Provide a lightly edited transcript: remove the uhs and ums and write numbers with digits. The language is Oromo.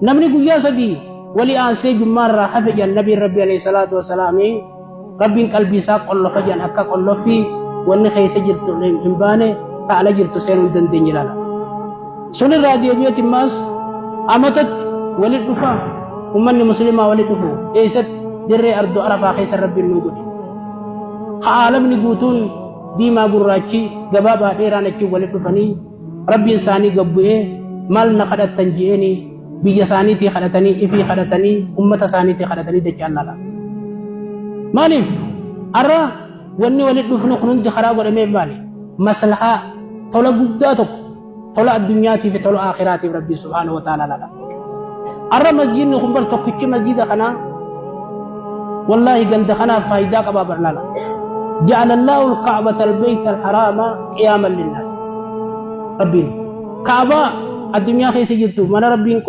Namni guyyaa 3 wali aansee jummaa irraa hafe jedhan nabiin Rabbi alayhi salaatu wasalaami Rabbiin qalbii isaa qollofa jedhan akka qolloffii wanni keessa jirtu hin baane ta ala jirtu seenuu hin dandeenye laala. Sun irraa deebi'eeti immaas amatatti wali dhufa ummanni muslimaa wali dhufu eessatti dirree ardoo arafaa keessa Rabbiin nuu godhe. Ka aalamni guutuun diimaa gurraachi gabaabaa dheeraan achiin wali dhufanii Rabbiin isaanii gad bu'ee maal na kadhattan je'eenii biyya isaaniitii kadhatanii ifii kadhatanii ummata isaaniitii kadhatanii dachaan lala. Maaliif arra wanni walitti dhufnu kun hundi karaa godhameef maali? Maslahaa tola guddaa tokko tola addunyaatii fi tola aakhiraatiif Rabbiin subhaanahu wa ta'ala lala. Arra masjiidni kun bar tokkichi masjiida kanaa wallaahi ganda kanaaf faayidaa qabaa bar lala. Ja'ala Allahu al-Ka'bata al-Bayta al-Haraama qiyaaman linnaas. Rabbiin Ka'abaa addunyaa keessa jirtu mana Rabbiin